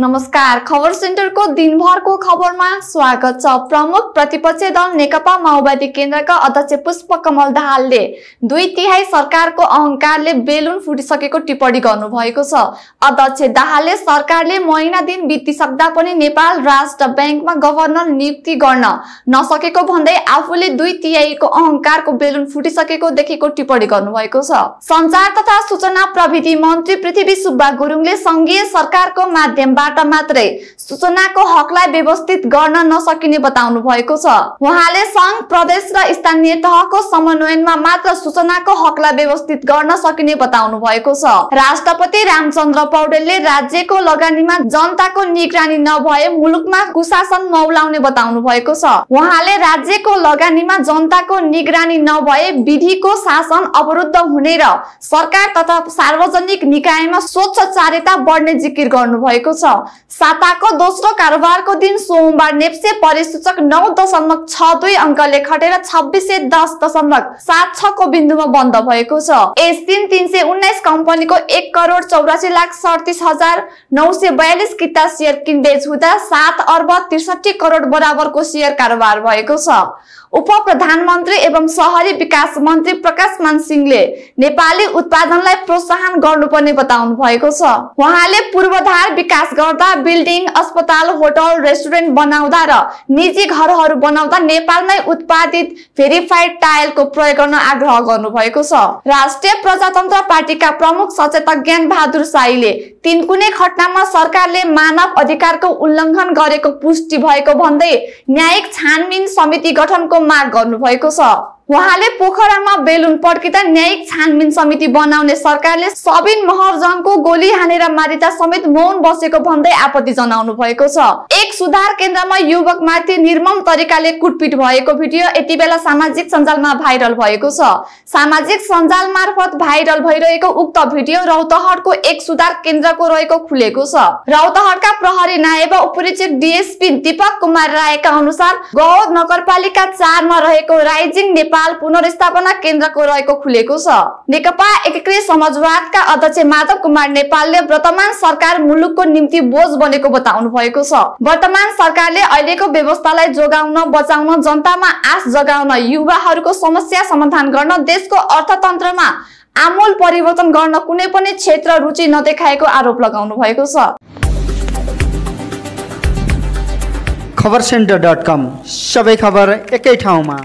नमस्कार, खबर सेन्टरको दिनभरको खबरमा स्वागत छ। प्रमुख प्रतिपक्षी दल नेकपा माओवादी केन्द्रका अध्यक्ष पुष्पकमल दाहालले 2/3 सरकारको अहंकारले बेलुन फुटिसकेको टिप्पणी गर्नुभएको छ। अध्यक्ष दाहालले सरकारले महिना दिन बितिसक्दा पनि नेपाल राष्ट्र बैंकमा गभर्नर नियुक्ति गर्न नसकेको भन्दै आफूले 2/3 को अहंकारको बेलुन फुटिसकेको देखेको टिप्पणी गर्नुभएको छ। संचार तथा सूचना प्रविधि मन्त्री पृथ्वी सुब्बा गुरुङले संघीय सरकारको माध्यमबाट मात्रै सूचनाको हकलाई व्यवस्थित गर्न नसकिने बताउनु भएको छ। उहाँले संघ, प्रदेश र स्थानीय तहको समन्वयनमा मात्र सूचनाको हकलाई व्यवस्थित गर्न सकिने बताउनु भएको छ। राष्ट्रपति रामचन्द्र पौडेलले राज्यको लगानीमा जनताको निगरानी नभए मुलुकमा कुशासन मौलाउने बताउनु भएको छ। उहाँले राज्यको लगानीमा जनताको निगरानी नभए विधिको शासन अवरुद्ध हुने र सरकार तथा सार्वजनिक निकायमा स्वच्छचारिता बढ्ने जिकिर गर्नु भएको छ। साताको दोस्रो कारोबारको दिन सोमबार नेप्से परिसूचक 9.62 अंकले खटेर 2610.76 को बिन्दुमा बन्द भएको छ। यस दिन 319 कम्पनीको 1,84,37,942 किता शेयर किनबेच हुँदा 7,63 करोड बराबरको शेयर कारोबार भएको छ। उप प्रधानमन्त्री एवं शहरी विकास मन्त्री प्रकाश मान सिंहले नेपाली उत्पादनलाई प्रोत्साहन गर्नुपर्ने बताउनु भएको छ। उहाँले पूर्वाधार विकास गर्दा बिल्डिङ, अस्पताल, होटल, रेस्टुरेन्ट बनाउँदा र निजी घरहरू बनाउँदा नेपालमै उत्पादित भेरिफाइड टाइलको प्रयोग गर्न आग्रह गर्नुभएको छ। राष्ट्रिय प्रजातन्त्र पार्टीका प्रमुख सचेतक ज्ञान बहादुर शाहीले तीनकुने घटनामा सरकारले मानव अधिकारको उल्लङ्घन गरेको पुष्टि भएको भन्दै न्यायिक छानबिन समिति गठनको माग गर्नुभएको छ। उहाँले पोखरामा बेलुन पड्किँदा न्यायिक छानबिन समिति बनाउने सरकारले सबिन महर्जनको गोली हानेर मारिदा समेत मौन बसेको भन्दै आपत्ति जनाउनु भएको छ। एक सुधार केन्द्रमा युवकमाथि निर्मम तरिकाले कुटपिट भएको भिडियो यति बेला सामाजिक सञ्जालमा भाइरल भएको छ। सामाजिक सञ्जाल मार्फत भाइरल भइरहेको उक्त भिडियो रौतहटको एक सुधार केन्द्रको रहेको खुलेको छ। रौतहटका प्रहरी नायब उपरीक्षक डीएसपी दीपक कुमार रायका अनुसार गौर नगरपालिका 4 मा रहेको राइजिङ नेपाल पुनर्स्थापना केन्द्रको रहेको खुलेको छ। नेकपा एकीकृत समाजवादका अध्यक्ष माधव कुमार नेपालले वर्तमान सरकार मुलुकको निम्ति बोझ बनेको बताउनु भएको छ। वर्तमान सरकारले अहिलेको व्यवस्थालाई जोगाउन, बचाउन, जनतामा आश जगाउन, युवाहरूको समस्या समाधान गर्न, देशको अर्थतन्त्रमा आमूल परिवर्तन गर्न कुनै पनि क्षेत्र रुचि नदेखाएको आरोप लगाउनु भएको छ। खबरसेन्टर.com सबै खबर एकै ठाउँमा।